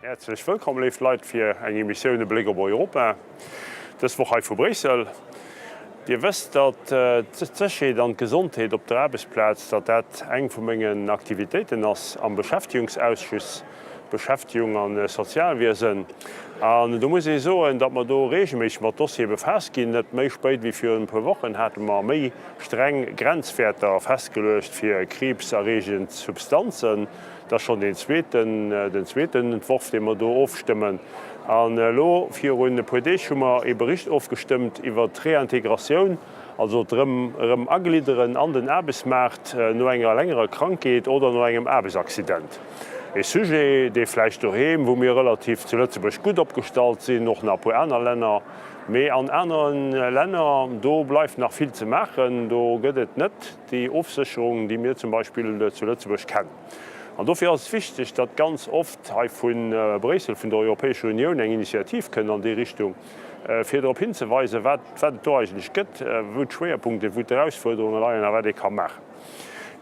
Häerzlech wëllkomm, léif Leit, fir eng Emissioun E Bléck op Europa, dës Woch hei vu Bréissel. Dir wësst, datt d'Sécherheet an d'Gesondheet op der Aarbechtsplaz, datt dat eng vu mengen Aktivitéiten ass am Beschäftigungsausschuss Beschäftigung a Sozialwiesen. An do muss ee soen, datt mer do regelméisseg mat Dossiere befaasst ginn. Net méi spéit wéi virun e puer Wochen hate mer méi streng Grenzwäerter festgeluecht fir kriibserreegend Substanzen. Dat ass schonn deen zweeten, den zweeten Entworf, dee mer do ofstëmmen. An elo virun e puer Deeg hu mer ee Bericht ofgestëmmt iwwert d'Reintegratioun, also d'erëm, erëm Aglidderen an den Aarbechtsmaart no enger längerer Krankheet oder no engem Aarbechtsaccident. E Sujet, dee vläicht doheem, wou mir relativ zu Lëtzebuerg gutt opgestallt sinn, och nach e puer aner Länner, mee an anere Länner, do bleift nach vill ze maachen. Do gëtt et net déi Ofsécherung, déi mir zum Beispill zu Lëtzebuerg kennen. An dofir ass et wichteg, datt ganz oft hei vu Bréissel, vun der Europäescher Unioun eng Initiativ kënnt an déi Richtung, fir drop hinzeweisen, wat et do eigentlech gëtt, wou d'Schwéierpunkten, wou d'Erausfuerderunge leien a wat ee ka maachen.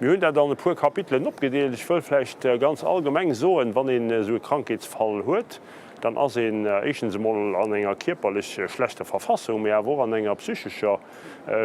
Mir hunn dat an e puer Kapitelen opgedeelt. Ech wëll vläicht ganz allgemeng soen, wann een esou e Krankheetsfall huet, dann ass een éischtens emol an enger kierperlech schlechter Verfassung, mee awer och an enger psychescher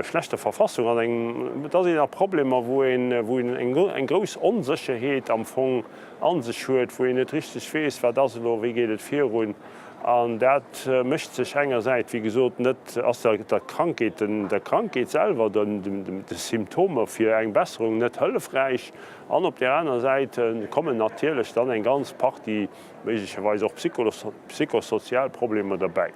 schlechter Verfassung, an engem, et ass een a Problemer, wou een, wou een eng grouss Onsécherheet am Fong a sech huet, wou een net richteg weess, wat ass elo, wéi geet et virun. An dat mécht sech engersäit, wéi gesot, net, ass der der Krankheet, der Krankheet selwer, de Symptomer fir eng Besserung net hëllefräich. An op där aner Säit kommen natierlech dann eng ganz Partie méiglecherweis och psychosozial Problemer derbäi.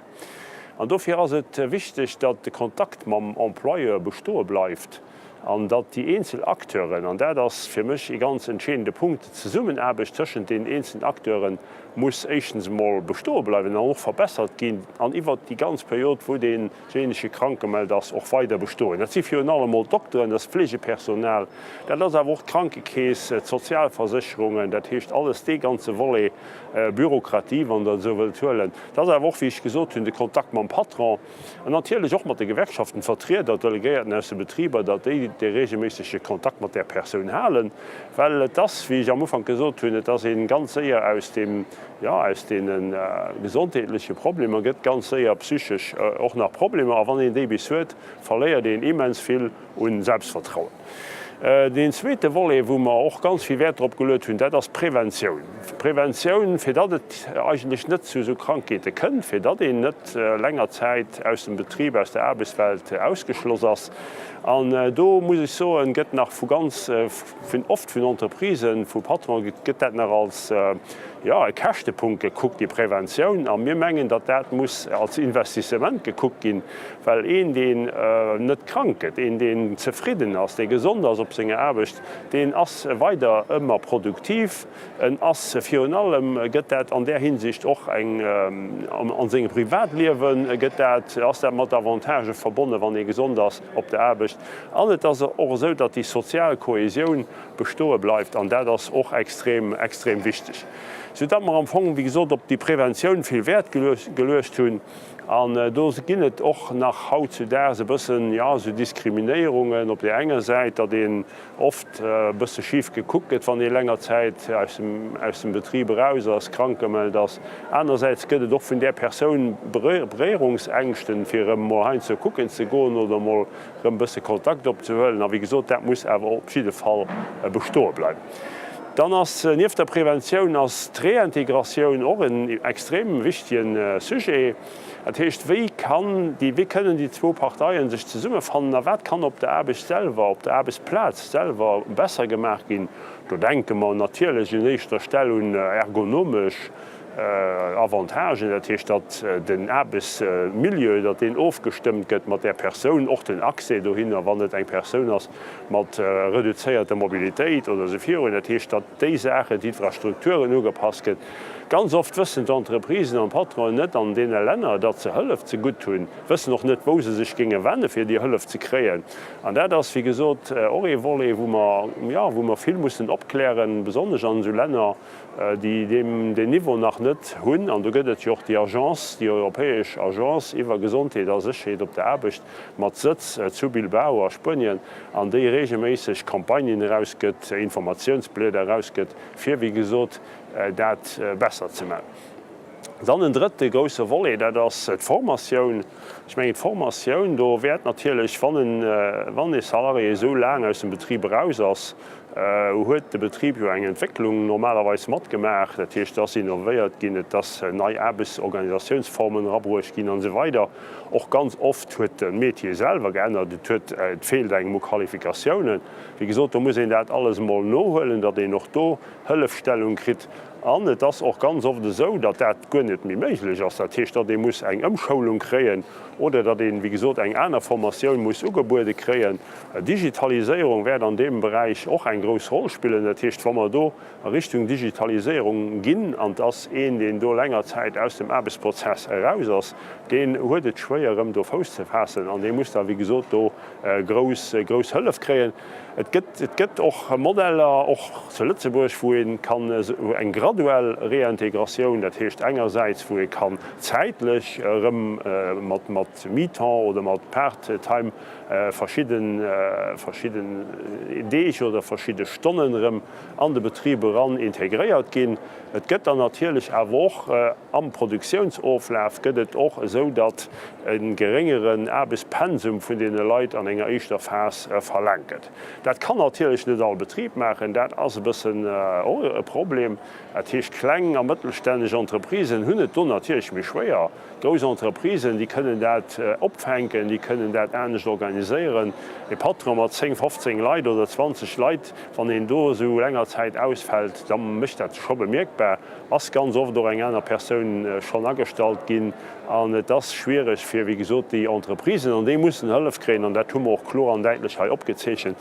An dofir ass et wichteg, datt de Kontakt mam Employeur bestoe bleift an datt déi eenzel Acteuren, an dat ass fir mech ee ganz entscheedende Punkt, d'Zesummenaarbecht tëschent deenen eenzelnen Acteure muss éischtens emol bestoe bleiwen an och verbessert ginn an iwwert déi ganz Period, wou deejéinege krank gemellt ass, och weider bestoen. Dat si virun allem emol d'Dokteren, dat ass d'Fleegepersonal, dat ass awer och d'Krankekeess, d'Sozialversécherungen, dat heescht alles dee ganze Volet Bürokratie, wann Der et esou wëllt huelen. Dat ass awer och, wéi ech gesot hunn, de Kontakt mam Patron an natierlech och mat de Gewerkschaften, d'Vertrieder, d'Delegéierten aus de Betriber, datt déi dee regelméissege Kontakt mat där Persoun halen, well et ass, wéi ech am Ufank gesot hunn, et ass ee ganz séier aus deem, jo, aus deene gesondheetleche Problemer gëtt ganz séier psychesch och nach Problemer. A wann een déi bis huet, verléiert een immens vill u Selbstvertrauen. Deen zweete Volet, wou mer och ganz vill Wäert drop geluet hunn, dat ass d'Preventioun. D'Preventioun, fir datt et eigentlech net zu esou Krankheete kënnt, fir datt een net länger Zäit aus dem Betrib, aus der Aarbechtswelt ausgeschloss ass. An do muss ech soen, gëtt nach vu ganz, vun oft vun Entreprisen, vu Patronen gëtt dat nach als, jo, e Käschtepunkt gekuckt, déi Preventioun. A mir mengen, datt dat muss als Investissement gekuckt ginn, Well een, deen net krank gëtt, een, deen zefridden ass, dee gesond ass op senger Aarbecht, deen ass weider ëmmer produktiv. En ass virun allem, gëtt dat an där Hinsicht och eng, a sengem Privatliewe gëtt dat, ass dat mat Avantagë verbonnen, wann ee gesond ass op der Aarbecht. An et ass och esou, datt déi sozial Kohesioun bestoe bleift, an dat ass och extrem, extrem wichteg. Soudatt mer am Fong, wéi gesot, op déi Preventioun vill Wäert geluecht hunn. An do ginn et och nach hautzudaags e bëssen, jo, esou Diskriminéierungen op där enger Säit, datt een oft e bësse schif gekuckt gëtt, wann ee länger Zäit aus dem, aus dem Betrib eraus ass, krank gemellt ass. Anersäits gëtt et och vun där Persoun Beréierungsängschten, fir erëm emol heiansdo kucken ze goen oder emol erëm e bësse Kontakt opzehuelen. A wéi gesot, dat muss awer op jidde Fall bestoe bleiwen. Dann ass nieft der Preventioun ass d'Reintegratioun och en extrem wichtigen Sujet. Dat heescht, wéi kann déi, wéi kënnen déi zwou Parteien sech zesummefannen a wat kann op der Aarbecht selwer, op der Aarbechtsplaz selwer besser gemaach ginn? Do denke mer natierlech un éischter Stell un ergonomesch Avantagen, dat heescht, datt den Aarbechtsmilieu, datt deen ofgestëmmt gëtt mat där Persoun, och den Accès dohinner, wann et eng Persoun ass mat reduzéierter Mobilitéit oder esou virun. Dat heescht, datt déi Saachen, d'Infrastrukturen ugepasst gëtt. Ganz oft wëssen d'Entreprisen an d'Patronen net an deene Länner, datt se Hëllef zegutt hunn, wëssen och net, wou se sech géinge wenne fir déi Hëllef ze kréien. An dat ass, wéi gesot, och ee Volet, wou mer, jo, wou mer vill mussen opklären, besonnesch an esou Länner, déi deen Niveau nach net hunn. An do gëtt et jo och déi Agence, déi europäesch Agence iwwer Gesondheet a Sécherheet op der Aarbecht mat Sëtz zu Bilbao a Spuenien, an déi regelméisseg Campagnen erausgëtt, Informatiounsblieder erausgëtt, fir, wéi gesot, dat besser ze maachen. Dann en drëtte grousse Volet, dat ass d'Formatioun. Ech mengen, d'Formatioun, do wäert natierlech, wann en, wann e Salarié esou laang aus dem Betrib eraus ass, huet de Betrib jo eng Entwécklung normalerweis matgemaach. Dat heescht, et ass innovéiert ginn, et ass nei Aarbechtsorganisatiounsformen erabruecht ginn an esou weider. Och ganz oft huet de Métier selwer geännert, et huet, et feelt engem u Qualifikatiounen. Wéi gesot, do muss een dat alles emol nohuelen, datt een och do Hëllefstellung kritt. An et ass och ganz oft esou, datt dat guer net méi méiglech ass. Dat heescht, datt ee muss eng Ëmschoulung kréien oder datt een, wéi gesot, eng aner Formatioun muss ugebuede kréien. Digitaliséierung wäert an deem Beräich och eng grouss Roll spillen. Dat heescht, wa mer do a Richtung Digitaliséierung ginn, an et ass een, deen do länger Zäit aus dem Aarbechtsprozess eraus ass, deen huet et schwéier, erëm do Fouss ze faassen an dee muss da, wéi gesot, do grouss, grouss Hëllef kréien. Et gëtt, et gëtt och Modeller, och zu Lëtzebuerg, wou ee kann esou eng graduell Reintegratioun, dat heescht engersäits, wou ee kann zäitlech erëm mat, mat Mi-temps oder mat Part-time verschidden, verschidden Deeg oder verschidde Stonnen erëm an de Betrib eran integréiert ginn. Et gëtt dann natierlech awer och am Produktiounsoflaf gëtt et och esou, datt e geréngeren Aarbechtspensum vun deene Leit an enger éischter Phas verlaangt gëtt. Dat kann natierlech net all Betrib maachen, dat ass e bëssen och e Problem. Dat heescht, kleng a mëttelstänneg Entreprisen hunn et do natierlech méi schwéier. Grouss Entreprisen, déi kënnen dat opfänken, déi kënnen dat anescht organiséieren. E Patron mat 10, 15 Leit oder 20 Leit, wann een do esou länger Zäit ausfält, da mécht dat sech scho bemierkbar. Ass ganz oft och eng aner Persoun schonn agestallt ginn an et ass schwiereg fir, wéi gesot, déi Entreprisen, an déi mussen Hëllef kréien an dat hu mer och kloer an däitlech hei opgezeechent.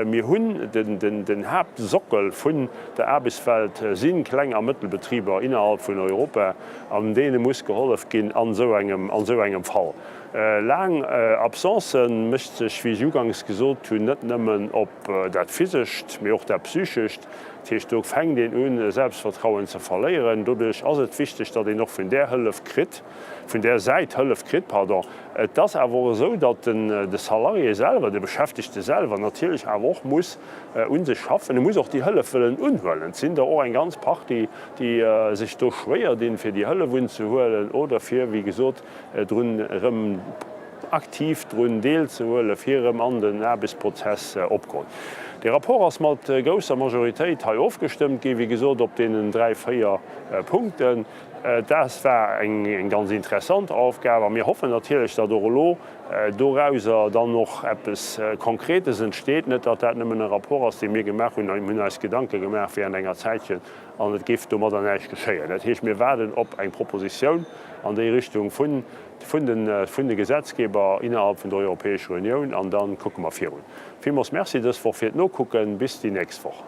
Mir hunn den Haaptsockel vun der Aarbechtswelt si Kleng a Mëttelbetriber innerhalb vun Europa an deene muss gehollef ginn an esou engem, an esou engem Fall. Laang Absencë mécht sech, wéi ech uganks gesot hunn, net nëmmen op dat Physescht, mee och dat Psychescht. Dat heescht, do fänkt een un, Selbstvertrauen ze verléieren. Doduerch ass et wichteg, datt een och vun där Hëllef kritt, vun där Säit Hëllef kritt, pardon. Et ass awer och esou, datt de Salarié selwer, de Beschäftegte selwer natierlech awer och muss u sech schaffen. E muss och déi Hëllef wëllen unhuelen. Et sinn der och eng ganz Partie, déi sech do schwéier dinn, fir déi Hëllef unzehuelen oder fir, wéi gesot, drun erëm aktiv drun deelzehuelen, fir erëm an den Aarbechtsprozess opgoen. Dee Rapport ass mat grousser Majoritéit hei ofgestëmmt ginn, wéi gesot op deenen dräi, véier Punkten. Dat war eng ganz interessant Aufgab a mir hoffen natierlech, datt och elo dorauser dann och eppes Konkretes entsteet, net datt dat nëmmen e Rapport ass, dee mir gemaach hunn. Mir hunn eis Gedanke gemaach während enger Zäitchen an et géif domadder näischt geschéien. Dat heescht, mir waarden op eng Propositioun an déi Richtung vun de Gesetzgeber innerhalb vun der Europäescher Unioun an da kucke mer virun. Villmools Merci dës Woch fir d'Nokucken. Bis déi nächst Woch.